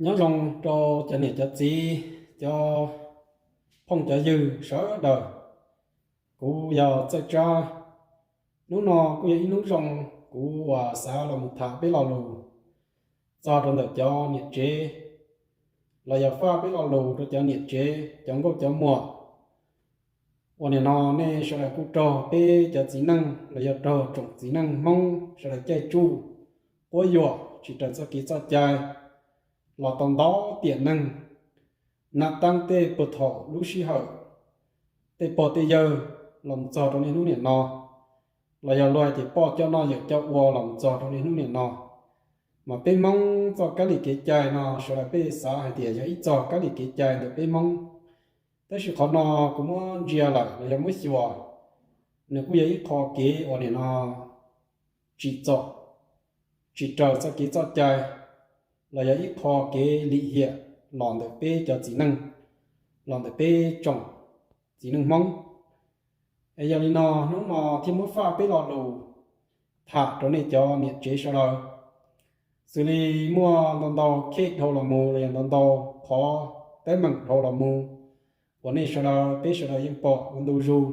Nyob zoo rau cov niam cov txiv, cov phooj cov ywg sawv daws. Kuv yog Txawj Tsab. Hnub no kuj yog ib hnub zoo, kuv uas xav los mus tham peb lo lus txog rau ntawm cov niam tsev, los yog faj peb lo lus rau cov niam tsev, cov nkauj cov muam uas nim no nej sawv daws kuj raug peb cov txiv neej los yog raug tsoom txiv neej Hmoob sawv daws caij tsuj, quab yuam, tsis raws txoj kev txoj cai los tau ntau tiam neeg. Nam tab tej puag thaum lub sij hawm tej pog tej yawg los mus txog rau niaj hnub niam no, los yog luag hais tias poj coj noj yawm coj ua los mus txog rau niaj hnub niam no, mas peb Hmoob txoj kab li kev cai no sawv daws peb xav hais tias yog ib txoj kab li kev cai ntawm peb Hmoob. Tab sis qhov no kuv muab ntsia lawm los yog muab xyuas, nws kuj yog ib qho kev uas nim no tsim txom, tsis raws txoj kev txoj cai, los yog ib qho kev lim hiam los ntawm peb cov txiv neej, los ntawm peb tsoom txiv neej Hmoob. Es yog li no, hnub no thiaj muab faj peb lo lus tham rau nej cov niam tsev sawv daws. Xws li muaj ntau ntau khej dhau los mus los yog ntau ntau qhov teeb meem dhau los mus uas nej sawv daws, peb sawv daws yeej pom ua ntu zus.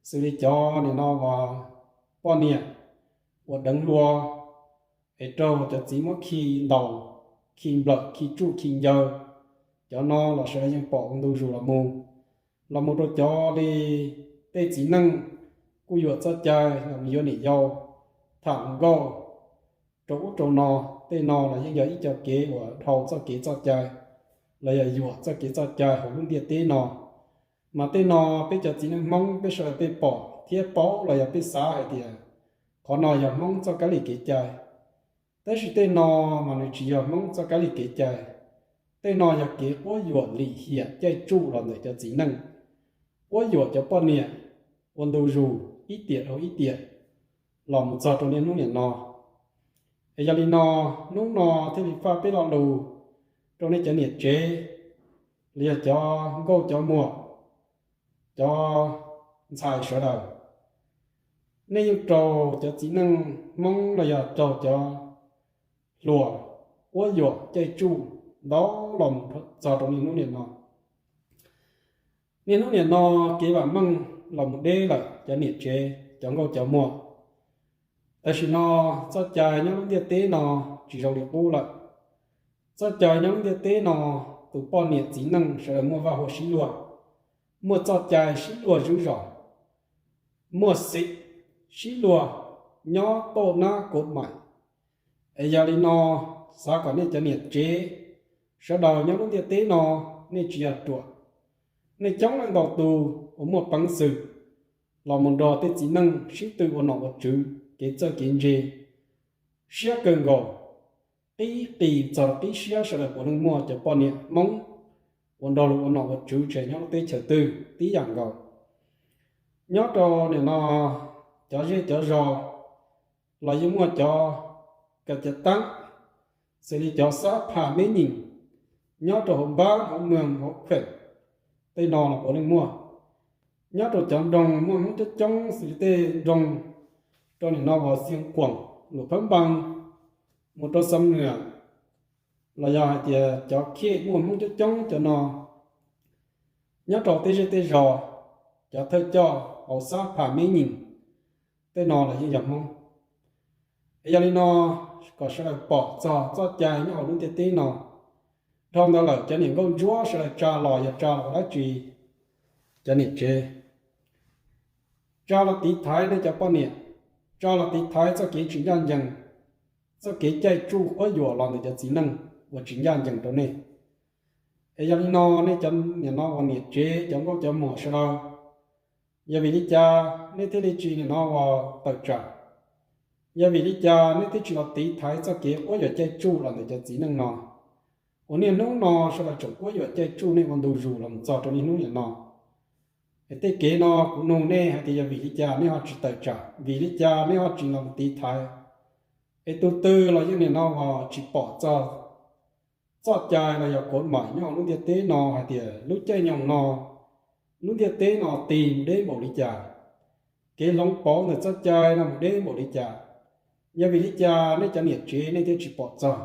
Xws li cov nim no uas poj niam uas deev hluas es raug cov txiv muab khi ntaus, khi nplawm, khi tsuj khi ncaws, cov no los sawv daws yeej pom ua ntu zus los mus. Los mus rau cov li tej txiv neej kuj yuam txoj cai los mus yuav niam yau, tham hluas nkauj rau ub rau no, tej no los yeej yog ib co kev uas dhau txoj kev txoj cai los yog yuam txoj kev txoj cai hauv lub ntiaj teb no. Mas tej no peb cov txiv neej Hmoob peb sawv daws peb pom thiab paub los yog peb xav hais tias qhov no yog Hmoob txoj kab li kev cai. Tab sis tej no mas nws tsis yog Hmoob txoj kab li kev cai. Tej no yog kev quab yuam lim hiam caij tsuj los ntawm cov txiv neej, quab yuam cov poj niam ua ntu zus ib tiam dhau ib tiam los mus txog rau niaj hnub niam no. Es yog li no, hnub no thiaj li faj peb lo lus rau nej cov niam tsev, los yog cov nkauj cov muam, cov ntxhais sawv daws. Nej yeej raug cov txiv neej Hmoob los yog raug cov hluas quab yuam caij tsuj ntau los mus txog rau niaj hnub niam no. Niaj hnub niam no kev vam meej los mus deb lawm cov niam tsev, cov nkauj cov muam. Tam sim no txoj cai nyob lub ntiaj teb no tsis zoo li qub lawm. Txoj cai nyob lub ntiaj teb no, tus poj niam txiv neej sawv daws muaj vaj huam sib luag, muaj txoj cai sib luag zwb zos, muaj xim sib luag nyob toj nab kov maim. Es yog li no, xav kom nej cov niam tsev sawv daws nyob lub ntiaj teb no, nej tsis yog ruam. Nej coob leej ntau tus uas muaj peev xwm los mus nrog tej txiv neej sib tw ua nom ua tswv kev txawj kev ntse siab kawg nkaus. Qib qis txog qib siab sawv daws puav leej muaj cov poj niam Hmoob uas nrog luag ua nom ua tswv tseg nyob lub teb chaws twg tib yam nkaus. Nyob rau nim no cov zej cov zos los yeej muaj cov ka ca tab, xws li cov xab pham meb nyim, nyob rau hauv npab hauv mwg hauv khem, tej no los puav leej muaj. Nyob rau cov nroog muaj Hmoob coob coob xws li tej nroog rau nim no uas Xeev Khuam, Luam Phab Npaa, mus rau Xam Nuam, los yog hais tias cov khej muaj Hmoob coob coob cov no, nyob rau tej zej tej zos, cov thawj coj hauv xab pham meb nyim, tej no los yeej yog Hmoob. Es yog li no, kom sawv daws pom txog txoj cai nyob hauv lub ntiaj teb no. Dhau ntawd lawm cov niam nkauj ntsuab sawv daws tsa los yog tsa los ua dab tsi? Cov niam tsev tsa los tiv thaiv nej cov poj niam, tsa los tiv thaiv txoj kev tsis ncaj ncees, txoj kev caij tsuj quab yuam los ntawm cov txiv neej uas tsis ncaj ncees rau nej. Es yog li no, nej cov nim no uas niam tsev cov nkauj cov muam sawv daws, yog vim li cas nej thiaj li tsis nim no uas tawm tsam? Yog vim li cas nej thiaj tsis los tiv thaiv txoj kev quab yuam caij tsuj los ntawm cov txiv neej no? Uas niaj hnub no sawv daws tseem quab yuam caij tsuj nej ua ntu zus los mus txog rau niaj hnub nim no. Es tej kev no kuv nug nej hais tias yog vim li cas nej ho tsis tawm tsam, vim li cas nej ho tsis los mus tiv thaiv? Es tus twg los yeej nim no uas tsis pom txog txoj cai los yog kov maim nyob hauv lub ntiaj teb no hais tias lub caij nyoog no lub ntiaj teb no tig mus deb npaum li cas, kev hloov pauv ntawm txoj cai no mus deb npaum li cas. Yog vim li cas nej cov niam tsev nej thiaj tsis pom txog?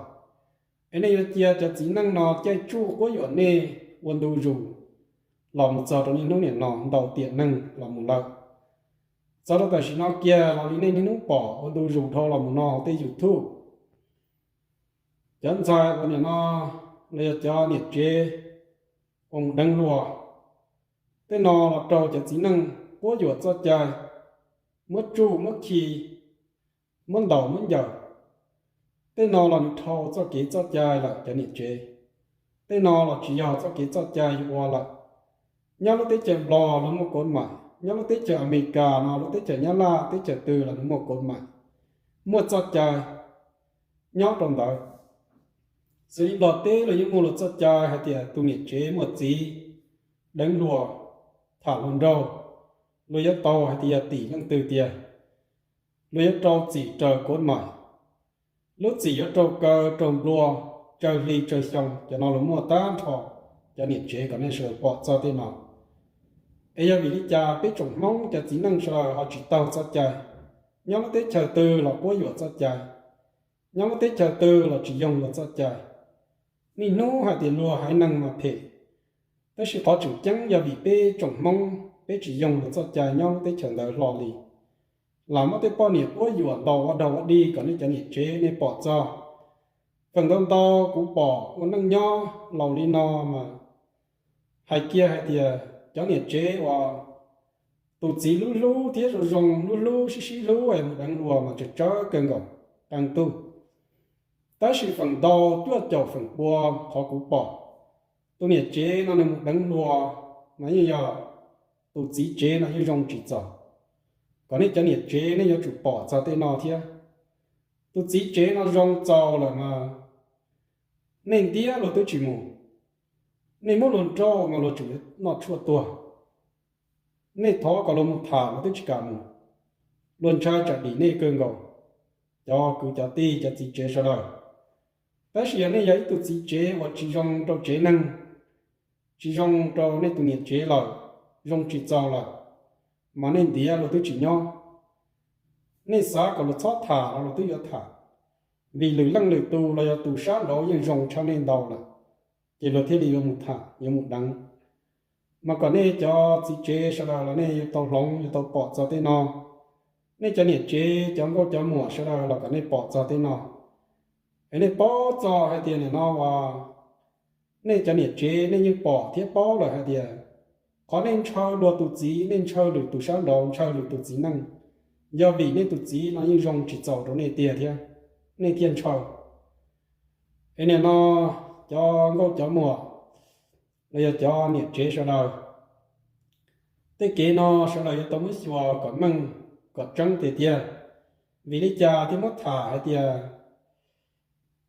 Es nej yuav cia cov txiv neej no caij tsuj quab yuam nej ua ntu zus los mus txog rau niaj hnub niam no ntau tiam neeg los mus lawm. Txog rau tam sim no kiag los li nej niaj hnub pom ua ntu zus dhau los mus no hauv tej YouTube, cov ntxhais uas niam no los yog cov niam tsev uas mus deev hluas, tej no los raug cov txiv neej quab yuam txoj cai, muab tsuj muab khi, muab ntaus muab ncaws. Tej no los nws dhau txoj kev txoj cai lawm cov niam tsev. Tej no los tsis yog txoj kev txoj cai yuav ua lawm. Nyob lub teb chaws Nplog los muaj kod maim, nyob lub teb chaws Amelikas no, lub teb chaws Nyab Laj, teb chaws twg los nws muaj kod maim, muaj txoj cai nyob rau ntawd. Xws li Nplog teb los yeej muaj luag txoj cai hais tias tus niam tsev muaj txiv deev hluas, tham hluas nraug, luag yuav tau hais tias yog tim leej twg tiag, luag yuav rau txim raws kod maim. Lub txim yuav raug kaw raug nplua tsawg hli tsawg xyoo, cov no luag muaj tag nrho. Cov niam tsev kom nej sawv daws pom txog tej no. Es yog vim li cas peb tsoom Hmoob cov txiv neej sawv daws ho tsis taug txoj cai? Nyob lub teb chaws twg los quab yuam txoj cai, nyob lub teb chaws twg los tsis yoog luag txoj cai. Niaj hnub hais tias luag haiv neeg mas phem, tab sis qhov tseem ceeb yog vim peb tsoom Hmoob peb tsis yoog luag txoj cai nyob lub teb chaws ntawd hlo li. Lam muab tej poj niam quab yuam ntaus ua dog ua dig kom nej cov niam tsev nej pom txog. Feem ntau ntau kuv pom ua neej nyob laus li no mas hais kiag hais tias cov niam tsev uas tus txiv hlub hlub thiab zoo zoo hlub hlub sib sib hlub es mus deev hluas mas tsawg tsawg kawg nkaus, qee tug. Tab sis feem ntau cuaj caum feem pua qhov kuv pom, tus niam tsev no nws mus deev hluas mas yeej yog tus txiv tsev no yeej zoo tsis txaus. Kom nej cov niam tsev nej yuav tsum pom txog tej no thiab. Tus txiv tsev no zoo txaus lawm mas nej ntiab luag twb tsis mus, nej muab luag nrauj mas luag tseem noj tshuaj tuag. Nej thov kom luag mus tham luag twb tsis kam mus, luag ntshai tsam dim nej kawg nkaus, cov kwv cov tij cov txiv tsev sawv daws. Tab sis yog nej yog ib tug txiv tsev uas tsis zoo rau tsev neeg, tsis zoo rau nej tus niam tsev lawm, zoo tsis txaus lawm, mas nej ntiav luag twb tsis nyob. Nej xav kom luag txhob tham los luag twb yuav tham, vim lwm leej lwm tus los yog tus sab nraud yeej zoo tshaj nej ntau lawm, ces luag thiaj li yuav mus tham yuav mus deev. Mas kom nej cov txiv tsev sawv daws los nej yuav tau hloov yuav tau pom txog tej no. Nej cov niam tsev cov nkauj cov muam sawv daws los kom nej pom txog tej no. Es nej paub txog hais tias nim no uas nej cov niam tsev nej yeej pom thiab paub lawm hais tias qhov nej ntshaw luag tus txiv, nej ntshaw lwm tus sab nraud, ntshaw lwm tus txiv neej, yog vim nej tus txiv no yeej zoo tsis txaus rau nej tiag thiab, nej thiaj ntshaw. Es nim no cov nkauj cov muam los yog cov niam tsev sawv daws, tej kev no sawv daws yuav tau muab xyuas kom meej kom tseeb tiag tiag. Vim li cas thiaj muab tham hais tias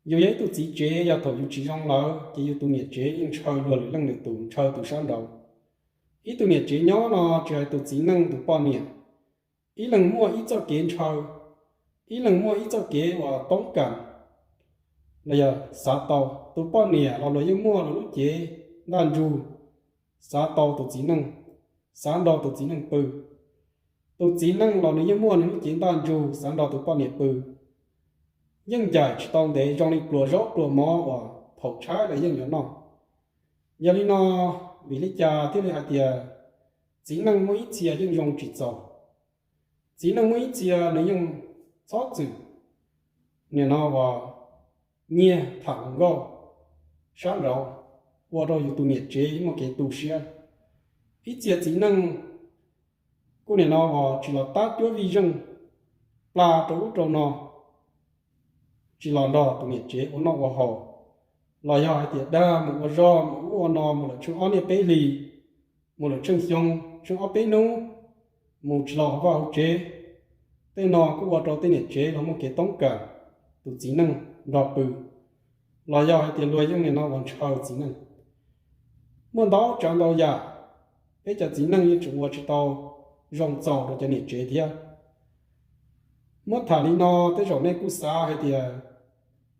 yus yog ib tug txiv tsev, yog thaum yus tsis zoo lawm ces yus tus niam tsev yeej ntshaw luag lwm leej lwm tus, ntshaw tus sab nraud. Ib tug niam tsev nyob no tsis hais tus txiv neej tus poj niam, ib leeg muaj ib txoj kev ntshaw, ib leeg muaj ib txoj kev uas toob kas los yog xav tau. Tus poj niam los luag yeej muaj luag lub cev ntaj ntsug xav tau tus txiv neej, xav nrog tus txiv neej pw. Tus txiv neej los nws yeej muaj nws lub cev ntaj ntsug xav nrog tus poj niam pw. Yeej ncaim tsis tau ntev, zoo li pluas zaub pluas mov uas thaum tshaib los yeej yuav noj. Yog li no, vim li cas thiaj li hais tias txiv neej muaj ib txhia yeej zoo tsis txaus? Txiv neej muaj ib txhia nws yeej txhob txwm nim no uas nyiag tham hluas nkauj sab nraud ua rau yus tus niam tsev muaj kev tu siab. Ib txhia txiv neej kuj nim no uas tsis los tab cuab vij zeej, pla rau ub rau no, tsis los nrog tus niam tsev ua noj ua haus, los yog hais tias dag mus ua zog mus ub ua no mus lawm tsheej ob niaj peb hlis, mus lawm tsheej xyoo, tsheej ob peb hnub, mus tsis los hauv vaj hauv tsev. Tej no kuj ua rau tej niam tsev los muaj kev toob kas tus txiv neej nrog pw, los yog hais tias luag yeej nim no uas ntshaw txiv neej. Muaj ntau tsav ntau yam, peb cov txiv neej yeej tseem ua tsis tau zoo txaus rau cov niam tsev thiab. Muab tham li no, tej zaum nej kuj xav hais tias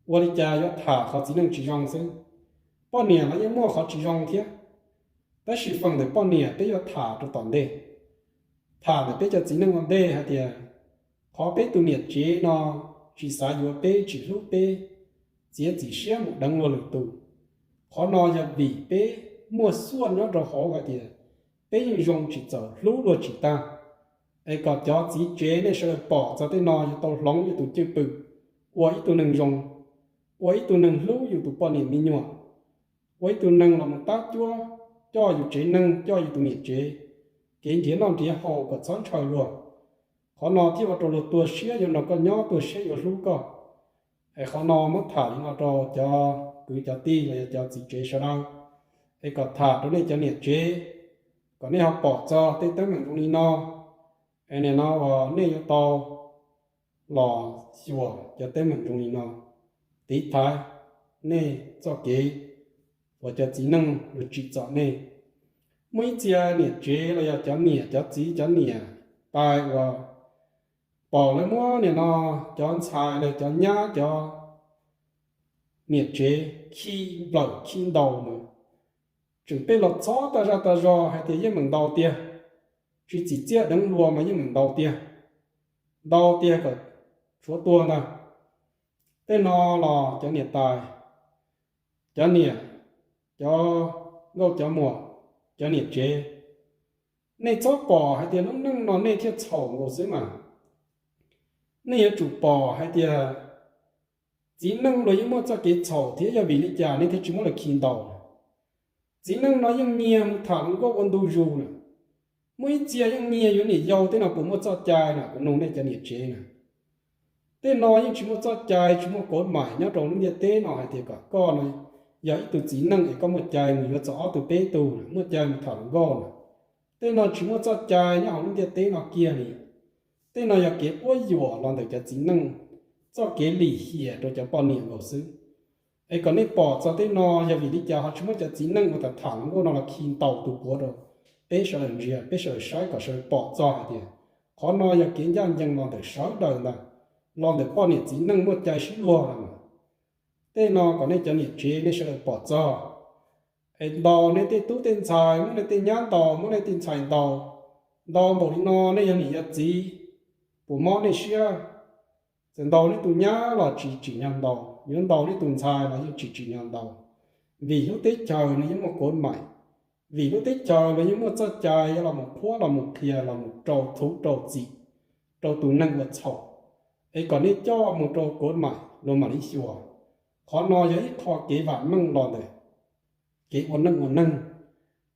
ua li cas yuav tham qhov txiv neej tsis zoo xwb. Poj niam los yeej muaj qhov tsis zoo thiab, tab sis feem ntawm poj niam peb yuav tham rau tom ntej. Tham ntawm peb cov txiv neej ua ntej hais tias qhov peb tus niam tsev no tsis xav yuav peb, tsis hlub peb, txiav txim siab mus deev luag lwm tus. Qhov no yog vim peb muaj xuaj nyob rau hauv hais tias peb yeej zoo tsis txaus hlub luag tsis tag. Es kom cov txiv tsev nej sawv daws pom txog tej no yuav tau hloov yus tus cwj pwm, ua ib tug neeg zoo, ua ib tug neeg hlub yus tus poj niam me nyuam, ua ib tug neeg los mus tab cuab coj yus tsev neeg, coj yus tus niam tsev, kev nrhiav noj nrhiav haus kom txhob ntshaw luag. Qhov no thiaj ua rau luag tuag siab yuav nrog koj nyob, tuag siab yuav hlub koj. Es qhov no muab tham li no rau cov kwv cov tij los yog cov txiv tsev sawv daws, es kom tham rau nej cov niam tsev, kom nej ho pom txog tej teeb meem zoo li no, es nim no uas nej yuav tau los xyuas cov teeb meem zoo li no, tiv thaiv nej txoj kev uas cov txiv neej yuav tsim txom nej. Muaj ib txhia niam tsev los yog cov niam cov txiv, cov niam tais uas pom lawv muab nim no cov ntxhais los cov nyab, cov niam tsev khi nplawm khi ntaus mus, tseem pheej los txhob tag zaj tag zog hais tias yeej meem ntaus tiag, tsis txim txiaj deev luag mas yeej meem ntaus tiag, ntaus tiag kom tshuav tuag ntag. Tej no los cov niam tais, cov niam, cov nkauj cov muam, cov niam tsev, nej txhob pom hais tias lub neej no nej thiaj txhaum nkaus xwb mas. Nej yuav tsum pom hais tias txiv neej luag yeej muaj txoj kev txhaum thiab, yog vim li cas nej thiaj tsis muab luag khi ntaus? Txiv neej no yeej nyiag mus tham hluas nkauj ua ntu zus na. Muaj ib txhia yeej nyiag yuav niam yau tej no puas muaj txoj cai na? Kuv nug nej cov niam tsev na. Tej no yeej tsis muaj txoj cai, tsis muaj kov maim nyob rau lub ntiaj teb no hais tias kom koj no yog ib tug txiv neej es koj muaj cai mus yuav txog ob tug peb tug, muaj cai mus tham hluas nkauj na. Tej no tsis muaj txoj cai nyob hauv lub ntiaj teb no kiag li. Tej no yog kev quab yuam los ntawm cov txiv neej, txoj kev lim hiam rau cov poj niam nkaus xwb. Es kom nej pom txog tej no, yog vim li cas ho tsis muab cov txiv neej uas tham tham hluas nkauj no los khi ntaus tus puav rau peb sawv daws ntsia, peb sawv daws saib kom sawv daws pom txog hais tias qhov no yog kev ncaj ncees los ntawm sawv daws ntag, los ntawm poj niam txiv neej muaj cai sib luag los mas. Tej no kom nej cov niam tsev nej sawv daws pom txog. Es ntaus nej tej tub tej ntxhais, muab nej tej nyab ntaus, muab nej tej ntxhais ntaus, ntaus npaum li no nej yog niam yog txiv puas mob nej siab? Txawm ntaus nej tus nyab los tsis tsim nyog ntaus, yuav ntaus nej tus ntxhais los yeej tsis tsim nyog ntaus. Vim lub teb chaws no yeej muaj kov maim, vim lub teb chaws no yeej muaj txoj cai yuav los mus qhuab los mus qhia los mus rau thuv rau txim rau tus neeg ua txhaum, es kom nej coj mus rau kov maim luag mam li xyuas. Qhov no yog ib qho kev vam meej los ntawm kev ua neej ua neeg.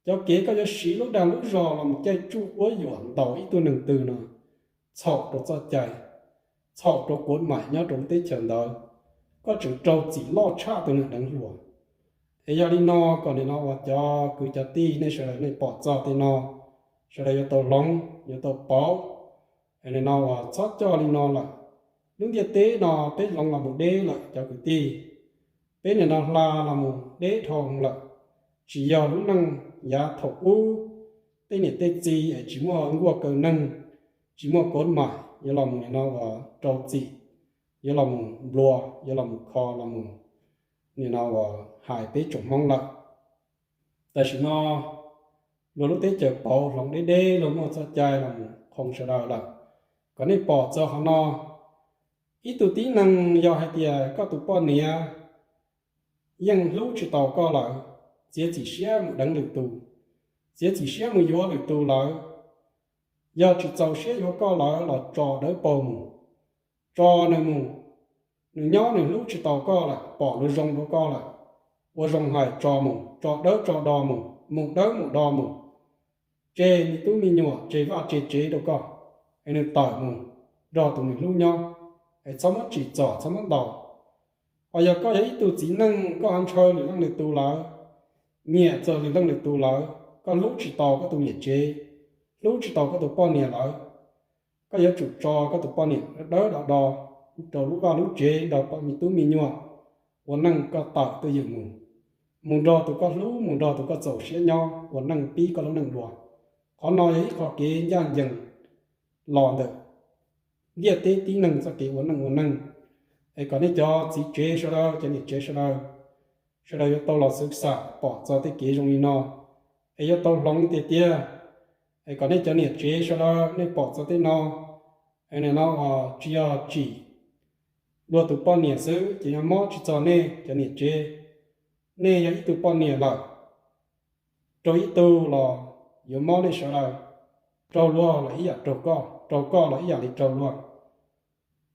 Cov kev koj yuav siv lub dag lub zog los mus caij tsuj quab yuam ntaus ib tug neeg twg no txhaum rau txoj cai, txhaum rau kov maim nyob rau lub teb chaws ntawd, koj tseem raug txim loj tshaj tus neeg deev hluas. Es yog li no kom nim no uas cov kwv cov tij nej sawv daws nej pom txog tej no, sawv daws yuav tau hloov yuav tau pauv. Es nim no uas txhob coj li no lawm. Lub ntiaj teb no peb hloov los mus deb lawm cov kwv tij, peb nim no hla los mus deb dhau lawm. Tsis yog lub neej yav thaum ub, tej niam tej txiv es tsis muaj nkuaj kaw neeg, tsis muaj kov maim yuav los mus nim no uas rau txim, yuav los mus nplua, yuav los mus kho los mus nim no uas hais peb tsoom Hmoob lawm. Tam sim no luag lub teb chaws pauv hloov deb deb, luag muaj txoj cai los mus qhoo sawv daws lawm. Kom nej pom txog qhov no, ib tug tib neeg yog hais tias koj tus poj niam yeej hlub tsis tau koj lawm, txiav txim siab mus deev lwm tus, txiav txim siab mus yuav lwm tus lawm, yog tsis txaus siab yuav koj lawm los tso dawb paug mus, tso nws mus. Nws nyob nws hlub tsis tau koj lawm, pom luag zoo rau koj lawm, ua zoo hais tso mus, tso dawb tso do mus, mus dawb mus do mus, tseg me tub me nyuam, tseg vaj tseg tsev rau koj, es nws tawm mus nrog tus nws hlub nyob, es txhob muab tsim txom txhob muab ntaus. Ho yog koj yog ib tug txiv neej koj ho ntshaw lwm leej lwm tus lawm, nyiam txog lwm leej lwm tus lawm, koj hlub tsis tau koj tus niam tsev, hlub tsis tau koj tus poj niam lawm, koj yuav tsum tso koj tus poj niam dawb do do rau lub vaj lub tsev nrog me tub me nyuam, ua neej koj tawm twj ywm mus, mus nrog tus koj hlub, mus nrog tus koj txaus siab nyob ua neej pib koj lub neej dua. Qhov no yog ib qho kev ncaj ncees los ntawm ntiaj teb tib neeg txoj kev ua neej ua neeg. Es kom nej cov txiv tsev sawv daws, cov niam tsev sawv daws, sawv daws yuav tau los xwv xam pom txog tej kev zoo li no, es yuav tau hloov tiag tiag. Es kom nej cov niam tsev sawv daws nej pom txog tej no, es nim no uas tsis yog tsim luag tus poj niam xwb ces yog mob tsis txog nej cov niam tsev. Nej yog ib tug poj niam lawm, raug ib tug los yuav mob nej sawv daws, raug luag los ib yam raug koj, raug koj los ib yam li raug luag.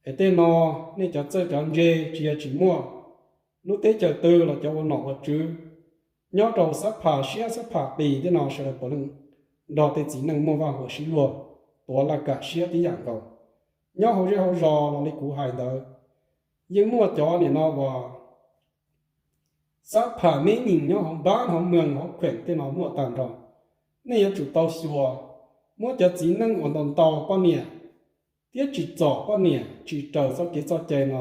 Es tej no nej cov txawj cov ntse tsis yog tsis muaj, lub teb chaws twg los cov ua nom ua tswv, nyob rau xab phas siab xab phas qis tej no sawv daws puav leej nrog tej txiv neej muaj vaj huam sib luag, tuav laj kam siab tib yam nkaus. Nyob hauv zej hauv zos los li kuv hais ntawd, yeej muaj cov nim no uas xab phas meb nyim nyob hauv npab hauv moos hauv kheem tej no muaj tag nrho. Nej yuav tsum tau xyuas, muab cov txiv neej uas ntaus ntaus poj niam thiab tsim txom poj niam tsis raws txoj kev txoj cai no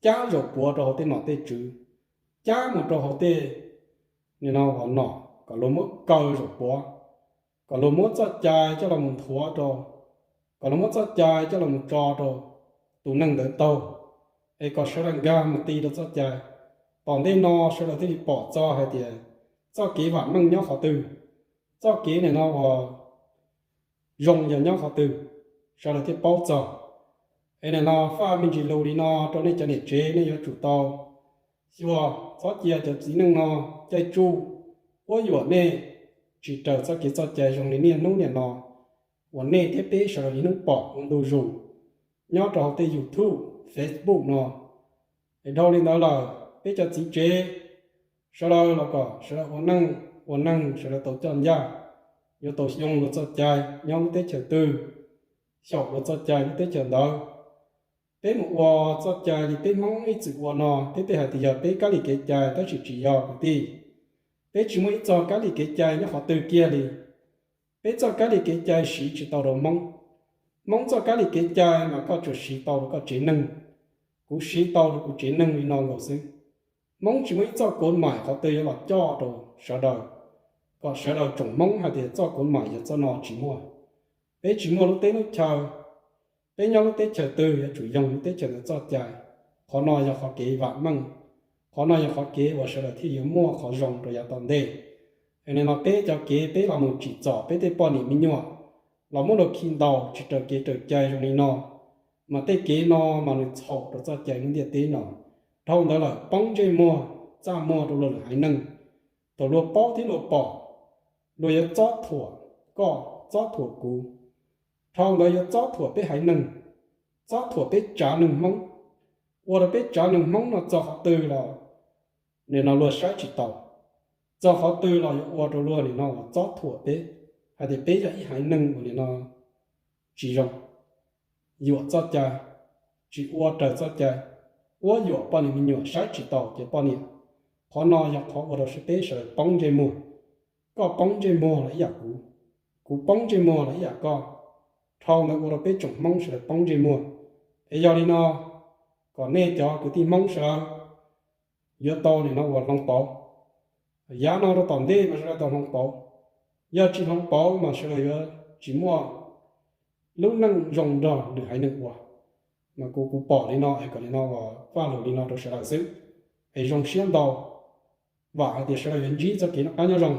cab zaum puav rau hauv tej nom tej tswv, cab mus rau hauv tej nim no uas nom kom luag muab kaw zaum puav, kom luag muab txoj cai coj los mus nthuav rau, kom luag muab txoj cai coj los mus tso rau tus neeg ntawd taug, es kom sawv daws nkag mus ti rau txoj cai. Tom ntej no sawv daws thiaj li pom txog hais tias txoj kev vam meej nyob qhov twg, txoj kev nim no uas zoo yog nyob qhov twg, sawv daws thiaj paub txog. Es nim no faj me ntsis lus li no rau nej cov niam tsev, nej yuav tsum tau xyuas, txhob cia cov txiv neej no caij tsuj quab yuam nej tsis raws txoj kev txoj cai zoo li niaj hnub nim no uas nej thiab peb sawv daws niaj hnub pom ua ntu zus nyob rau hauv tej YouTube, Facebook no. Es dhau li ntawd lawm, peb cov txiv tsev sawv daws los kom sawv daws ua neej, ua neeg sawv daws tau coj ncaj, yuav tau xyoo luag txoj cai nyob lub teb chaws twg, xyaum luag txoj cai lub teb chaws ntawd. Peb mus ua txoj cai li peb Hmoob ib txwm ua no, peb tej hais tias yog peb kab li kev cai tab sis tsis yog kwv tij. Peb tsis muaj ib txoj kab li kev cai nyob qhov twg kiag li. Peb txoj kab li kev cai siv tsis tau rau Hmoob. Hmoob txoj kab li kev cai mas koj tsuas siv tau rau koj tsev neeg, kuv siv tau rau kuv tsev neeg li no nkaus xwb. Hmoob tsis muaj ib txoj kov maim qhov twg yuav los coj rau sawv daws, kom sawv daws tsoom Hmoob hais tias txoj kov maim yog txoj no, tsis muaj. Peb tsis muaj lub teb lub chaw, peb nyob lub teb chaws twg yuav tsum yoog lub teb chaws ntawd txoj cai. Qhov no yog qhov kev vam meej, qhov no yog qhov kev uas sawv daws thiaj yuav muaj qhov zoo rau yav tom ntej. Es nim no peb cov kev peb los mus tsim txom peb tej poj niam me nyuam, los muab luag khi ntaus tsis raws kev raws cai zoo li no, mas tej kev no mas nws txhaum rau txoj cai lub ntiaj teb no. Dhau ntawd lawm poob ntsej muag txaj muag rau luag lwm haiv neeg. Thaum luag paub thiab luag pom, luag yuav txob thuam koj, txob thuam kuv. Dhau ntawd yuav txob thuam peb haiv neeg, txob thuam peb tsav neeg Hmoob, ua rau peb tsav neeg Hmoob no txog qhov twg los nim no luag saib tsis taus, txog qhov twg los yuav ua rau luag nim no uas txob thuam peb, hais tias peb yog ib haiv neeg uas nim no tsis zoo, yuam txoj cai, tsis ua raws txoj cai, quab yuam poj niam me nyuam, saib tsis taus cov poj niam. Qhov no yog qhov ua rau peb sawv daws poob ntsej muag. Koj poob ntsej muag los ib yam kuv, kuv poob ntsej muag los ib yam koj. Dhau ntawd ua rau peb tsoom Hmoob sawv daws poob ntsej muag. Es yog li no, kom nej cov kwv tij Hmoob sawv daws yuav tau nim no uas hloov pauv. Yav no rau tom ntej mas sawv daws tau hloov pauv. Yog tsis hloov pauv mas sawv daws yuav tsis muaj lub neej zoo nrog lwm haiv neeg ua. Mas kuv, kuv pom li no es kom nim no uas faj lus li no rau sawv daws xwb. Es zoo siab ntau, vam hais tias sawv daws yuav ntsib txoj kev noj qab nyob zoo.